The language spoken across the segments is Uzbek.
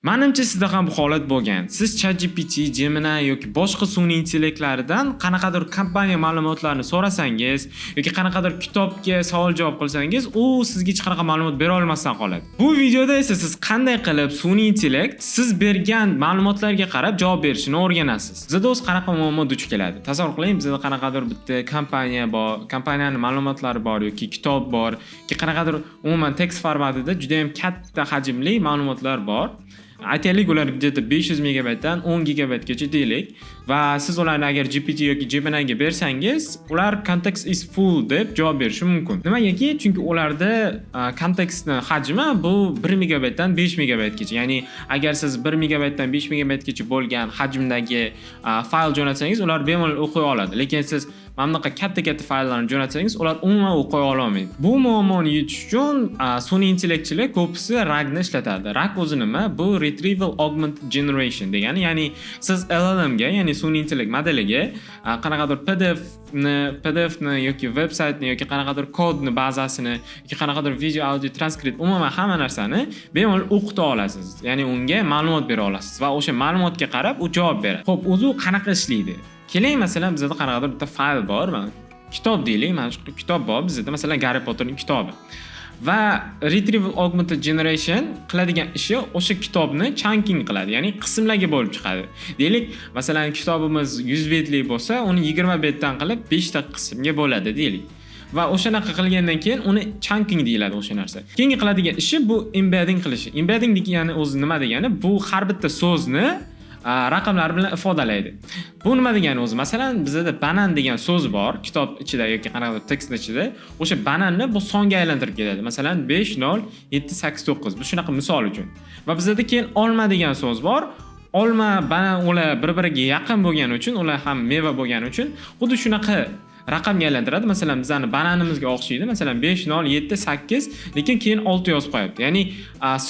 Manimcha, sizda ham bu holat bo'lgan. Siz ChatGPT, Gemini yoki boshqa sun'iy intellektlaridan qanaqadir kompaniya ma'lumotlarini so'rasangiz yoki qanaqadir kitobga savol-javob qilsangiz, u sizga hech qanaqa ma'lumot bera olmasdan qoladi. Bu videoda esa siz qanday qilib sun'iy intellekt siz bergan ma'lumotlarga qarab javob berishini o'rganasiz. Bizda o'zi qanaqa muammo duch keladi? Tasavvur qiling, bizda qanaqadir bitta kompaniya bor, kompaniyaning ma'lumotlari bor yoki kitob bor, yoki qanaqadir umuman tekst formatida juda ham katta hajmli ma'lumotlar bor. Aytaylik, ular где-то 500 megabaytdan 10 gigabaytgacha deylik va siz ularni agar GPT yoki Gemini'ga bersangiz, ular "Context is full" deb javob berishi mumkin. Nimagaki? Chunki ularda kontekstni hajmi bu 1 megabaytdan 5 megabaytgacha. Ya'ni agar siz 1 megabaytdan 5 megabaytgacha bo'lgan hajmdagi fayl jo'natsangiz, ular bemalol o'qiy oladi. Lekin siz mana bunaqa katta-katta fayllarni jo'natsangiz, ular umuman o'qiy ololmaydi. Bu muammoni yechish uchun sun'iy intellektchilar ko'pisi RAGni ishlatadi. RAG o'zi nima? Bu Retrieval Augmented Generation degani, ya'ni siz LLMga, ya'ni sun'iy intellekt modeliga qanaqadir PDF ni yoki veb saytni yoki qanaqadir kodni bazasini yoki qanaqadir video, audio, transkript, umuman hamma narsani bemalol o'qita olasiz. Ya'ni unga ma'lumot bera olasiz va o'sha ma'lumotga qarab u javob beradi. Xo'p, o'zi u qanaqa ishlaydi? Keling, masalan, bizada qanaqadir bitta fayl bor, mana kitob deylik, mana shu kitob bor bizada, masalan, Garri Potterning kitobi. Va Retrieval Augmented Generation qiladigan ishi o'sha kitobni chunking qiladi, ya'ni qismlarga bo'lib chiqadi. Deylik, masalan, kitobimiz 100 betlik bo'lsa, uni 20 betdan qilib 5 ta qismga bo'ladi deylik. Va o'shanaqa qilgandan keyin uni chunking deyiladi o'sha narsa. Keyingi qiladigan ishi bu embedding qilishi. Embedding degani o'zi nima degani? Bu har bitta so'zni raqamlar bilan ifodalaydi. Bu nima degani o'zi? Masalan, bizada banan degan so'z bor kitob ichida yoki qanaqadir tekst ichida. O'sha bananni bu songa aylantirib ketadi. Masalan, 5 0 7 8 9. Bu shunaqa misol uchun. Va bizada keyin olma degan so'z bor. Olma, banan ular bir-biriga yaqin bo'lgani uchun, ular ham meva bo'lgani uchun xuddi shunaqa raqamga aylantiradi. Masalan, bizani bananimizga o'xshaydi. Masalan, 5 0 7 8, lekin keyin 6 yozib qo'yapti. Ya'ni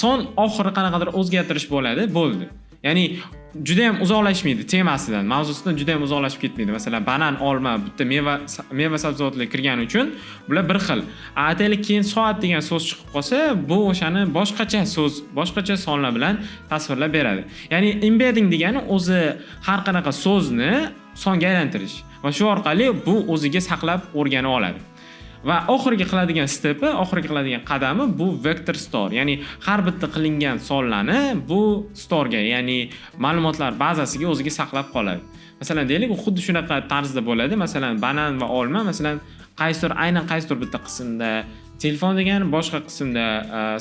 son oxiri qanaqadir o'zgartirish bo'ladi, bo'ldi. Ya'ni juda ham uzoqlashmaydi temasidan, mavzusidan juda ham uzoqlashib ketmaydi. Masalan, banan, olma bitta meva sabzavotlar kirgani uchun bular bir xil. Aytaylik, keyin soat degan so'z chiqib qolsa, bu o'shani boshqacha so'z, boshqacha sonlar bilan tasvirlab beradi. Ya'ni embedding degani o'zi har qanaqa so'zni songa aylantirish va shu orqali bu o'ziga saqlab o'rganib oladi. Va oxirgi qiladigan stepi, oxirgi qiladigan qadami bu vector store, ya'ni har bitta qilingan sonlarni bu storega, ya'ni ma'lumotlar bazasiga o'ziga saqlab qoladi. Masalan, deylik, u xuddi shunaqa tarzda bo'ladi. Masalan, banan va olma, masalan, qaysidir, aynan qaysidir bitta qismda, telefon degani boshqa qismda,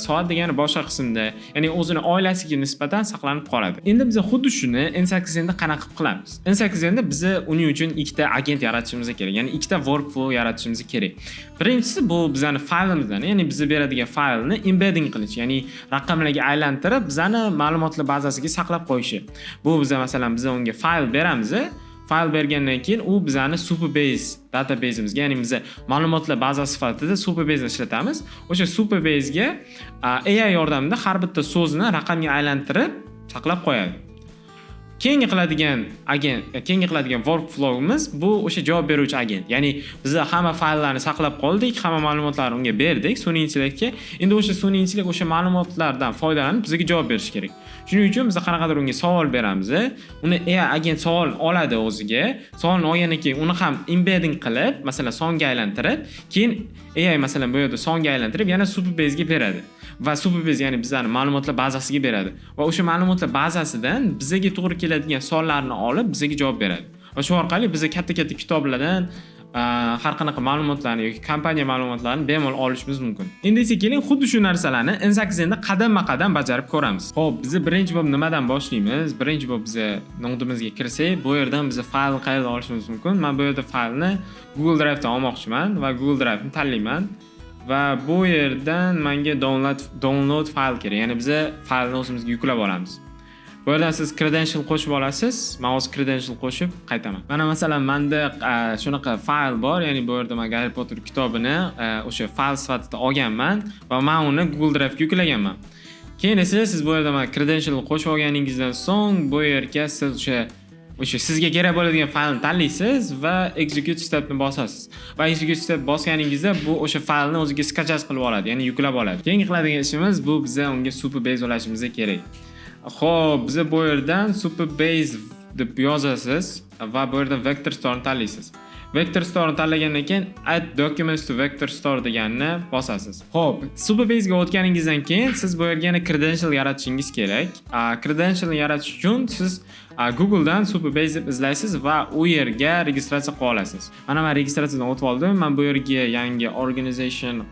soat degani boshqa qismda, ya'ni o'zini oilasiga nisbatan saqlanib qoladi. Endi biz xuddi shuni N8Nda qanaqa qilib qilamiz? N8Nda biza uning uchun ikkita agent yaratishimiz kerak, ya'ni ikkita workflow yaratishimiz kerak. Birinchisi bu bizani faylimizdan, ya'ni biza beradigan faylni embedding qilish, ya'ni raqamlarga aylantirib bizani ma'lumotlar bazasiga saqlab qo'yishi. Bu biza, masalan, biza unga fayl beramiz. Fayl bergandan keyin u bizani Supabase database'imizga, ya'ni biza ma'lumotlar bazasi sifatida Supabase'ni ishlatamiz. O'sha Supabase'ga AI yordamida har bitta so'zni raqamga aylantirib saqlab qo'yadi. Keyingi qiladigan agent, keyingi qiladigan workflow'imiz bu o'sha javob beruvchi agent. Ya'ni biz hamma fayllarni saqlab qoldik, hamma ma'lumotlarni unga berdik sun'iy intellektga. Endi o'sha sun'iy intellekt o'sha ma'lumotlardan foydalanib bizga javob berishi kerak. Shuning uchun biz qanaqadir unga savol beramiz. Uni AI agent savol oladi o'ziga. Savolni olgandan keyin uni ham embedding qilib, masalan, songa aylantirib, keyin AI, masalan, bu yerda songa aylantirib yana Supabase'ga beradi. Va Supabase, ya'ni bizani ma'lumotlar bazasiga beradi. Va o'sha ma'lumotlar bazasidan bizga to'g'ri keladigan sonlarni olib bizga javob beradi. Va shu orqali biz katta-katta kitoblardan har qanaqa ma'lumotlarni yoki kompaniya ma'lumotlarini bemalol olishimiz mumkin. Endi esa keling, xuddi shu narsalarni N8Nda qadamma-qadam bajarib ko'ramiz. Xo'p, biz birinchi bo'lib nimadan boshlaymiz? Birinchi bo'lib biz nodimizga kirsak, bu yerdan biz faylni qayerdan olishimiz mumkin? Men bu yerda faylni Google Drive'dan olmoqchiman va Google Drive'ni tanlayman. Va bu yerdan menga download fayl kerak. Ya'ni biz faylni o'zimizga yuklab olamiz. Bu yerdan siz credential qo'shib olasiz. Men hozir credential qo'shib qaytaman. Mana, masalan, menda shunaqa fayl bor, ya'ni bu yerda men Harry Potter kitobini o'sha fayl sifatida olganman va men uni Google Drive'ga yuklaganman. Keyin esa siz bu yerda mana credential qo'shib olganingizdan so'ng bu yerga siz o'sha sizga kerak bo'ladigan faylni tanlaysiz va execute stepni bosasiz. Va execute step bosganingizda bu o'sha faylni o'ziga скачать qilib oladi, ya'ni yuklab oladi. Keyingi qiladigan ishimiz bu biza unga Supabase ulashimiz kerak. Xo'p, biza bu yerdan Supabase deb yozasiz va bu yerdan Vector Store tanlaysiz. Vector Store tanlagandan keyin "Add documents to Vector Store" deganni bosasiz. Xo'p, Supabase ga o'tganingizdan keyin siz bu yerga yana credential yaratishingiz kerak. Credentialni yaratish uchun siz Google'dan Supabase deb izlaysiz va u yerga registratsiya qila olasiz. Mana, men registratsiyadan o'tib oldim. Men bu yerga yangi organization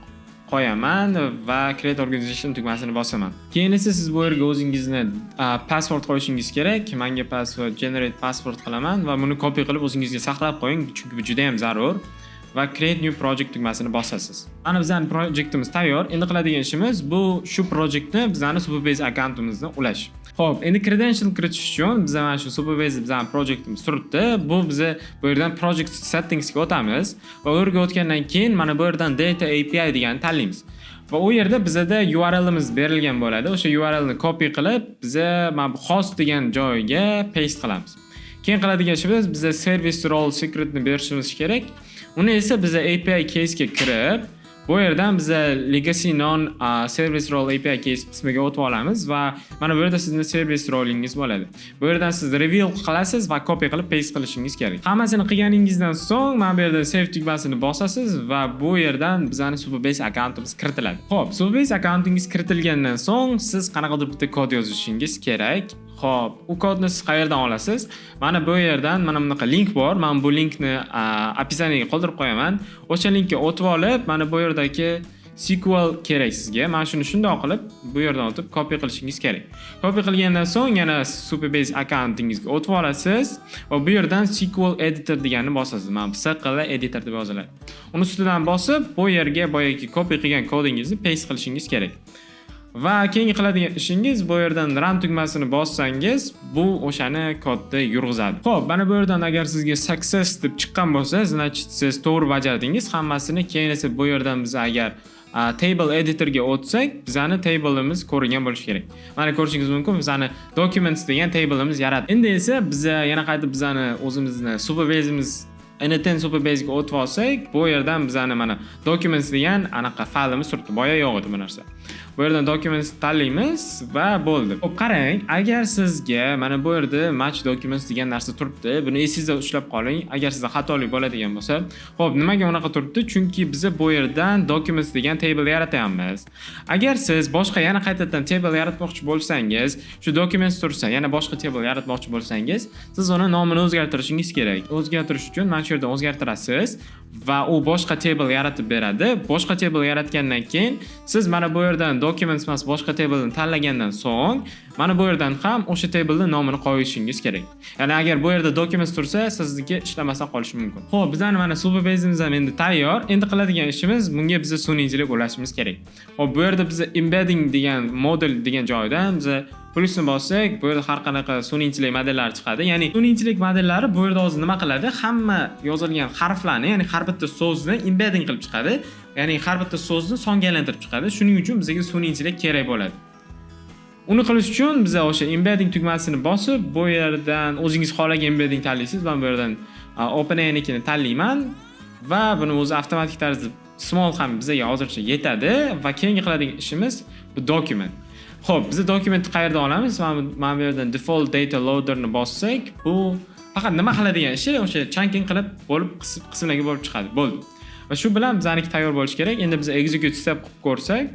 qo'yaman va "Create organization" tugmasini bosaman. Keyin esa siz bu yerga o'zingizni password qo'yishingiz kerak. Menga password, generate password qilaman va buni copy qilib o'zingizga saqlab qo'ying, chunki bu juda ham zarur. Va "Create new project" tugmasini bosasiz. Mana, bizning projektimiz tayyor. Endi qiladigan ishimiz bu shu projektni bizning Supabase akkauntimizga ulash. Xo'p, endi credential kiritish uchun biz mana shu Supabase, bizning projektimiz turibdi. Bu biza bu yerdan Project Settings ga o'tamiz va u yerga o'tgandan keyin mana bu yerdan Data API deganni tanlaymiz. Va u yerda bizada URLimiz berilgan bo'ladi. O'sha URLni copy qilib, biza mana bu host degan joyiga paste qilamiz. Keyin qiladigan ishimiz, biza service role secretni berishimiz kerak. Uni esa biza API keys ga kirib, bu yerdan biza legacy non service role API keys qismiga o'tib olamiz va mana bu yerda sizni service rolingiz bo'ladi. Bu yerdan siz reveal qilasiz va copy qilib paste qilishingiz kerak. Hammasini qilganingizdan so'ng mana bu yerda save tugmasini bosasiz va bu yerdan bizani Supabase akkauntimiz kiritiladi. Xo'p, Supabase akkauntingiz kiritilgandan so'ng siz qanaqadir bitta kod yozishingiz kerak. Xo'p, u kodni siz qayerdan olasiz? Mana bu yerdan mana bunaqa link bor. Men bu linkni описание ga qoldirib qo'yaman. O'sha linkka o'tib olib, mana bu yerdagi SQL kerak sizga. Mana shuni shundoq qilib bu yerdan o'tib copy qilishingiz kerak. Copy qilgandan so'ng yana Supabase akkauntingizga o'tib olasiz va bu yerdan SQL Editor deganni bosasiz. Mana bu SQL Editor deb yoziladi. Uni ustidan bosib, bu yerga boyagi copy qilgan kodingizni paste qilishingiz kerak. Va keyingi qiladigan ishingiz, bu yerdan run tugmasini bossangiz, bu o'shani kodni yurg'izadi. Xo'p, mana bu yerdan agar sizga success deb chiqqan bo'lsa, значит, siz to'g'ri bajardingiz hammasini. Keyin esa bu yerdan biz agar table editorga o'tsak, bizani table'imiz ko'ringan bo'lishi kerak. Mana, ko'rishingiz mumkin, bizani documents degan table'imiz yaratdi. Endi esa biza yana qaytib bizani o'zimizni Supabase'imiz, n8n Supabase'ga o'tib olsak, bu yerdan bizani mana documents degan anaqa faylimiz turibdi. Boya yo'q edi bu narsa. Bu yerdan documents tanlaymiz va bo'ldi. Xo'p, qarang, agar sizga mana bu yerda match documents degan narsa turibdi, buni esingizda ushlab qoling. Agar sizda xatolik bo'ladigan bo'lsa, xo'p, nimaga unaqa turibdi? Chunki biza bu yerdan documents degan table yaratyapmiz. Agar siz boshqa yana qaytadan table yaratmoqchi bo'lsangiz, shu documents tursa, yana boshqa table yaratmoqchi bo'lsangiz, siz uni nomini o'zgartirishingiz kerak. O'zgartirish uchun mana shu yerda o'zgartirasiz va u boshqa table yaratib beradi. Boshqa table yaratgandan keyin siz mana bu yerdan documents emas, boshqa tableni tanlagandan so'ng mana bu yerdan ham o'sha tableni nomini qo'yishingiz kerak. Ya'ni agar bu yerda documents tursa, sizniki ishlamasdan qolishi mumkin. Xo'p, bizani mana Supabase'imiz ham endi tayyor. Endi qiladigan ishimiz, bunga biza sun'iy intellekt ulashimiz kerak. Xo'p, bu yerda biza embedding degan model degan joydan biza plyusni bossak, bu yerda har qanaqa sun'iy intellekt modellari chiqadi. Ya'ni sun'iy intellekt modellari bu yerda hozir nima qiladi? Hamma yozilgan harflarni, ya'ni har bitta so'zni embedding qilib chiqadi. Ya'ni har bitta so'zni songa aylantirib chiqadi. Shuning uchun bizga sun'iy intellekt kerak bo'ladi. Uni qilish uchun biza o'sha embedding tugmasini bosib, bu yerdan o'zingiz xohlagan embedding tanlaysiz. Men bu yerdan OpenAI'nikini tanlayman va buni o'zi avtomatik tarzda small ham bizga hozircha yetadi va keyingi qiladigan ishimiz bu document. Xo'p, biz dokumentni qayerdan olamiz? Mana bu yerdan default data loaderni bossak, bu faqat nima qiladigan ishi, o'sha chunking qilib bo'lib, qismlarga bo'lib chiqadi. Bo'ldi. Va shu bilan bizaniki tayyor bo'lishi kerak. Endi biz execute step qilib ko'rsak,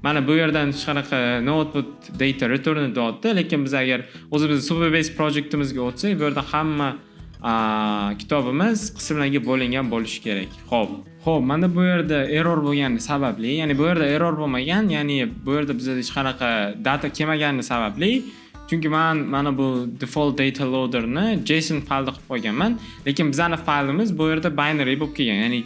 mana bu yerdan hech qanaqa no output data return deyapti, lekin biz agar o'zimizni Supabase projektimizga o'tsak, bu yerda hamma kitobimiz qismlarga bo'lingan bo'lishi kerak. Xo'p. Xo'p, mana bu yerda error bo'lgani sababli, ya'ni bu yerda error bo'lmagan, ya'ni bu yerda bizda hech qanaqa data kelmagani sababli, chunki man mana bu default data loaderni JSON faylda qilib qo'yganman, lekin bizani faylimiz bu yerda binary bo'lib kelgan. Ya'ni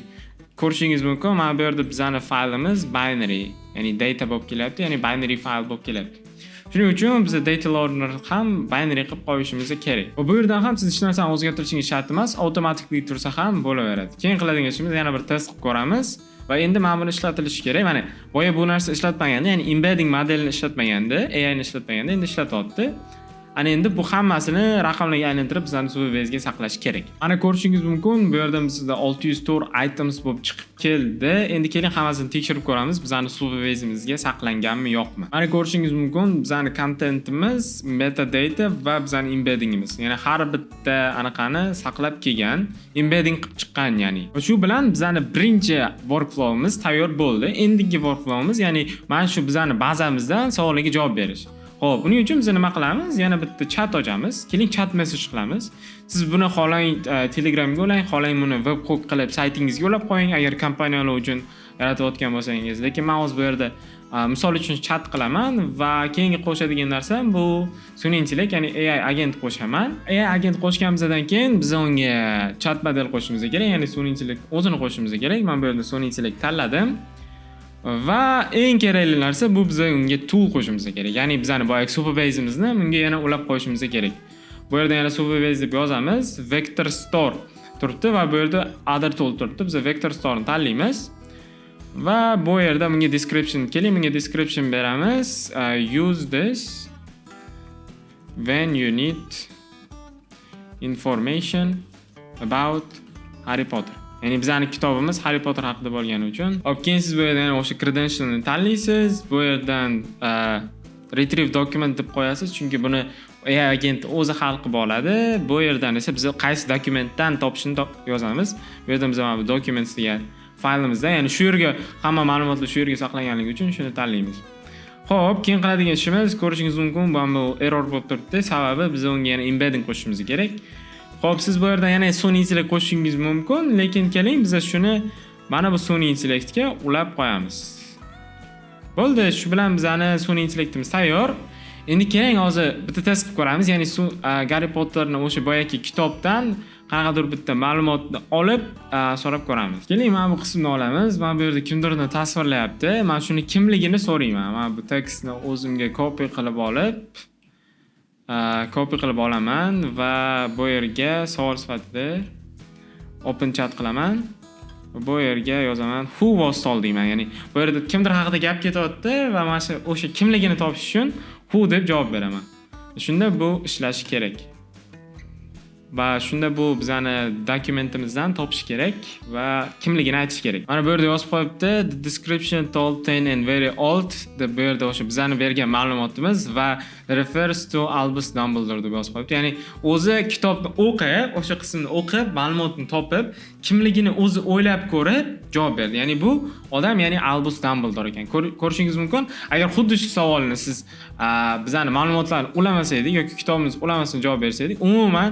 ko'rishingiz mumkin, mana bu yerda bizani faylimiz binary, ya'ni data bo'lib kelyapti, ya'ni binary fayl bo'lib kelyapti. Shuning uchun biz data loader ham binary qilib qo'yishimiz kerak. Va bu yerdan ham siz hech narsani o'zgartirishingiz shart emas, avtomatik tursa ham bo'laveradi. Keyin qiladigan ishimiz, yana bir test qilib ko'ramiz va endi mana buni ishlatilishi kerak. Mana, boya bu narsa ishlatmaganda, ya'ni embedding modelini ishlatmaganda, AI ni ishlatmaganda, endi ishlatyapti. Ana endi bu hammasini raqamlarga aylantirib, bizani Supabase'ga saqlash kerak. Mana, ko'rishingiz mumkin, bu yerda bizda 604 items bo'lib chiqib keldi. Endi keling, hammasini tekshirib ko'ramiz, bizani Supabase'imizga saqlanganmi, yo'qmi. Mana, ko'rishingiz mumkin, bizani kontentimiz, metadata va bizani embeddingimiz. Ya'ni har bitta anaqani saqlab kelgan, embedding qilib chiqqan, ya'ni. Va shu bilan bizani birinchi workflowimiz tayyor bo'ldi. Endigi workflowimiz, ya'ni mana shu bizani bazamizdan savollarga javob berish. Xo'p, buning uchun biz nima qilamiz? Yana bitta chat ochamiz. Keling, chat message qilamiz. Siz buni xohlang Telegramga ulang, xohlang buni webhook qilib saytingizga ulab qo'ying, agar kompaniyalar uchun yaratayotgan bo'lsangiz. Lekin men hozir bu yerda misol uchun chat qilaman va keyingi qo'shadigan narsam bu sun'iy intellekt, ya'ni AI agent qo'shaman. AI agent qo'shganimizdan keyin biz unga chat model qo'shishimiz kerak, ya'ni sun'iy intellekt o'zini qo'shishimiz kerak. Men bu yerda sun'iy intellekt tanladim. Va eng kerakli narsa bu biza unga tool qo'shishimiz kerak. Ya'ni bizani boyagi Supabase'imizni bunga yana ulab qo'yishimiz kerak. Bu yerda yana Supabase deb yozamiz. Vector Store turibdi va bu yerda Other tool turibdi. Biz Vector Store'ni tanlaymiz. Va bu yerda bunga description, keling, bunga description beramiz. Use this when you need information about Harry Potter. Ya'ni bizani kitobimiz Harry Potter haqida bo'lgani uchun. Xo'p, keyin siz bu yerdan yana o'sha credentialni tanlaysiz. Bu yerdan retrieve document deb qo'yasiz, chunki buni AI agent o'zi hal qilib oladi. Bu yerdan esa biz qaysi dokumentdan topishini yozamiz. Bu yerdan biz mana bu documents degan faylimizda, ya'ni shu yerga hamma ma'lumotlar shu yerga saqlanganligi uchun shuni tanlaymiz. Xo'p, keyin qiladigan ishimiz, ko'rishingiz mumkin, bu error bo'lib turibdi. Sababi biz unga yana embedding qo'shishimiz kerak. Xo'p, siz bu yerda yana sun'iy intellekt qo'shishingiz mumkin, lekin keling, biz shuni mana bu sun'iy intellektga ulab qo'yamiz. Bo'ldi, shu bilan bizani sun'iy intellektimiz tayyor. Endi keling, hozir bitta test qilib ko'ramiz. Ya'ni Garri Potterni o'sha boyagi kitobdan qanaqadir bitta ma'lumotni olib so'rab ko'ramiz. Keling, mana bu qismni olamiz. Mana bu yerda kimdirni tasvirlayapti. Men shuni kimligini so'rayman. Mana bu tekstni o'zimga copy qilib olib, copy qilib olaman va bu yerga savol sifatida open chat qilaman. Bu yerga yozaman, "Who was tall?" deyman. Ya'ni bu yerda kimdir haqida gap ketyapti va mana shu o'sha kimligini topish uchun "who" deb javob beraman. Shunda bu ishlashi kerak. Va shunda bu bizani dokumentimizdan topish kerak va kimligini aytish kerak. Mana bu yerda yozib qo'yibdi, "The description: tall, thin and very old" deb. Bu yerda o'sha bizani bergan ma'lumotimiz va "refers to Albus Dumbledore" deb yozib qo'yibdi. Ya'ni o'zi kitobni o'qib, o'sha qismni o'qib, ma'lumotni topib, kimligini o'zi o'ylab ko'rib javob berdi. Ya'ni bu odam, ya'ni Albus Dumbledore ekan. Ko'rishingiz mumkin. Agar xuddi shu savolni siz bizani ma'lumotlarni ulamasak yoki kitobimizni ulamasdan javob bersak, umuman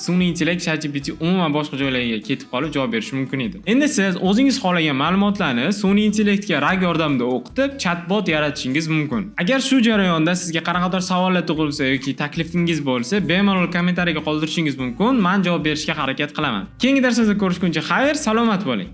sun'iy intellekt, ChatGPT umuman boshqa joylarga ketib qolib javob berishi mumkin edi. Endi siz o'zingiz xohlagan ma'lumotlarni sun'iy intellektga RAG yordamida o'qitib, chatbot yaratishingiz mumkin. Agar shu jarayonda sizga qanaqadir savollar tug'ilsa yoki taklifingiz bo'lsa, bemalol kommentariyaga qoldirishingiz mumkin. Men javob berishga harakat qilaman. Keyingi darsimizda ko'rishguncha xayr, salomat bo'ling.